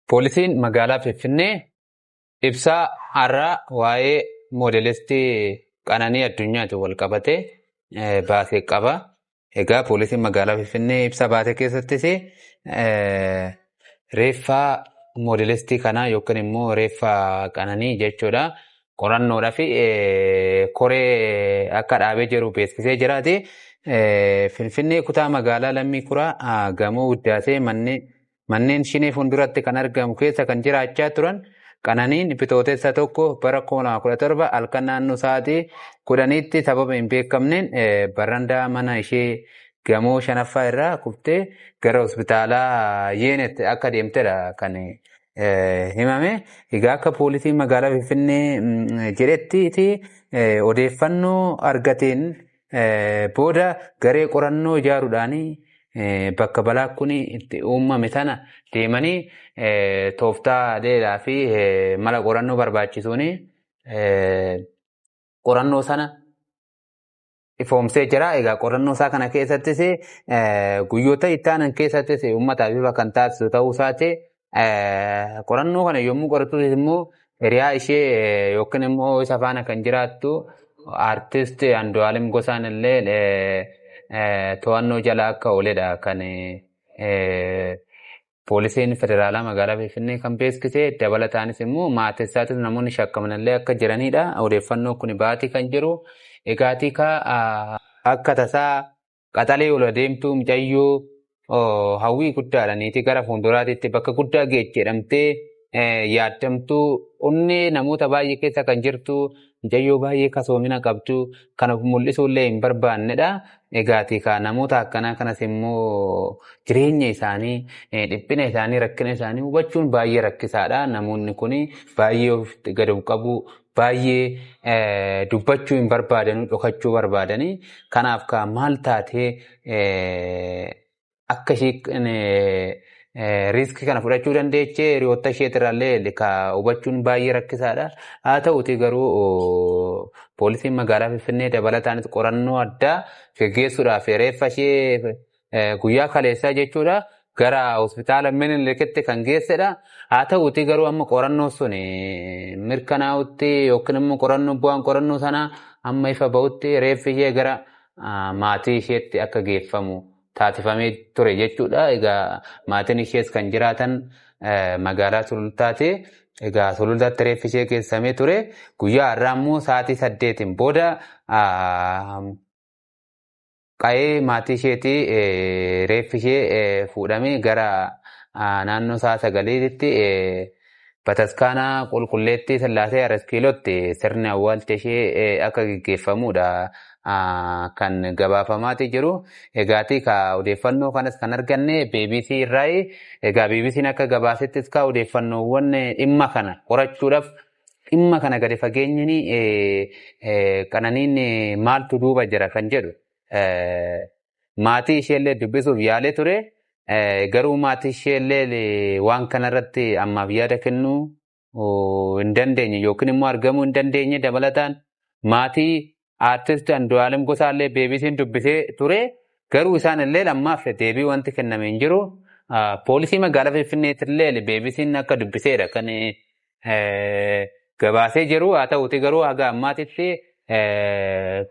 Poolisiin magaalaa Finfinnee ibsaa har'aa waa'ee moodelistii Qananii Addunyaatiin wal qabatee baasee qaba. Egaa poolisiin magaalaa Finfinnee ibsa baase keessattis reeffa moodelistii kanaa yookiin immoo reeffa Qananii jechuudha. Qorannoodhaaf koree akka dhaabee jiru beeksisee jiraati. Finfinnee kutaa magaalaa Lammii Kuraa gamoo Wuddaasee manneen shinee fuulduratti kan argamu keessa kan jiraachaa turan Qananiin bitootessa 1 bara 2017 halkan naannoo sa'aatii 10tti sababa hin beekamneen barandaa mana ishee gamoo shanaffaa irraa kuftee gara hospitaalaa Yeenetti akka deemtedha kan himame. Egaa akka poolisiin magaalaa Finfinnee jedhetti odeeffannoo argateen booda garee qorannoo ijaaruudhaan bakka balaa kun itti uumame sana deemanii tooftaa dheeraa fi mala qorannoo barbaachisuun qorannoo sana ifoomsee jira. Egaa qorannoo isaa kana keessattis guyyoota itti aanan keessattis uummataaf ifa kan taasisu ta'uu isaati. Qorannoo kana yommuu qoratus immoo hiriyaa ishee yookiin immoo isa faana kan jiraattu aartist Andu'aalem Gosaan illee to'annoo jala akka ooledha kan poolisiin federaalaa magaalaa Finfinnee kan beeksise. Dabalataanis immoo maatii isaatis namoonni shakkaman illee akka jiranidha. Odeeffannoo kun baatii kan jiru. Egaatii akka tasaa qaxalee ol adeemtuu mucayyoo hawwii guddaadha. Niitii gara fuulduraatitti bakka guddaa geechi jedhamtee yaaddamtuu onnee namoota baay'ee keessa kan jirtu mucayyoo baay'ee kasoomina qabdu kan of mul'isuu illee hin barbaannedha. Egaatii namoota akkanaa kanas immoo jireenya isaanii dhiphina isaanii rakkina isaanii hubachuun baay'ee rakkisaadha. Namoonni kun baay'ee of gad of qabu baay'ee dubbachuu hin barbaadanii dhokachuu barbaadanii kanaaf maal taatee akka ishee riiskii kana fudhachuu dandeechee hiriyoota isheetirraallee hubachuun baay'ee rakkisaadha. Haa ta'uti garuu poolisiin magaalaa Finfinnee dabalataanis qorannoo addaa geggeessuudhaaf reeffa ishee guyyaa kaleessaa jechuudha gara hospitaala Minilikitti kan geessedha. Haa ta'uti garuu amma qorannoo sun mirkanaa'utti yookiin immoo qorannoo bu'aan qorannoo sanaa amma ifa ba'utti reeffi ishee gara maatii isheetti akka geeffamu taasifamee ture jechuudha. Egaa maatiin ishees kan jiraatan magaalaa Sulultaati. Egaa Sulultaatti reeffi ishee geessamee ture. Guyyaa har'aa immoo sa'aatii 8 booda qa'ee maatii isheetii reeffi ishee fuudhamee gara naannoo sa'a 9tti bataskaana qulqulleettii Sillaasee Araskiilootti sirni awwaalcha ishee akka geggeeffamudha kan gabaafamaati jiru. Egaatii odeeffannoo kanas kan arganne BBC irraayi. Egaa BBC'n akka gabaasettis odeeffannoowwan dhimma kana qorachuudhaaf dhimma kana gadi fageenyaan Qananiin maaltu duuba jira kan jedhu maatii isheellee dubbisuuf yaalee ture. Garuu maatii isheellee waan kanarratti ammaaf yaada kennuu hin dandeenye yookiin immoo argamuu hin dandeenye. Dabalataan maatii aartist Andu'aalem Gosaallee BBC'n dubbisee ture. Garuu isaan illee ammaaf deebii wanti kenname hin jiru. Poolisii magaalaa Finfinneetti illee BBC'n akka dubbiseedha kan gabaasee jiru. Haa ta'uti garuu haga ammaatitti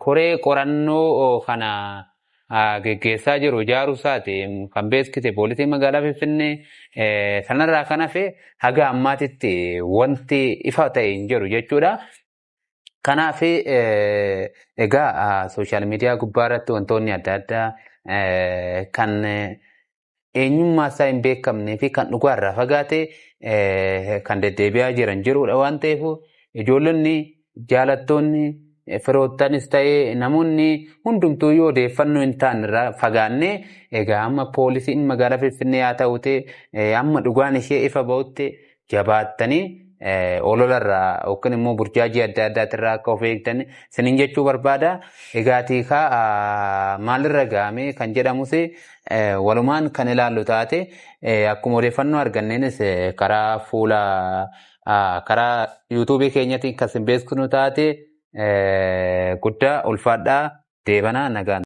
koree qorannoo kana geggeessaa jiru ijaaruu isaati kan beeksise poolisiin magaalaa Finfinnee. Sanarraa kan hafe haga ammaatitti wanti ifa ta'e hin jiru jechuudha. Kanaaf egaa sooshaal miidiyaa gubbaa irratti wantoonni adda addaa kan eenyummaa isaa hin beekamnee fi kan dhugaarraa fagaate kan deddeebi'aa jiran jirudha waan ta'eef ijoollonni jaalattoonni firoottanis ta'ee namoonni hundumtuu yoo odeeffannoo hin taane irraa fagaannee egaa amma poolisiin magaalaa Finfinnee haa ta'uti amma dhugaan ishee ifa ba'utti jabaattanii ololarraa yookiin immoo burjaajii adda addaatirraa akka of eegdan isiniin jechuu barbaada. Egaatii maalirra ga'ame kan jedhamus walumaan kan ilaallu taate akkuma odeeffannoo arganneenis karaa fuula karaa yuutuubii keenyatiin kan isin beeksisnu taate guddaa ulfaadhaa deebanaa nagaan.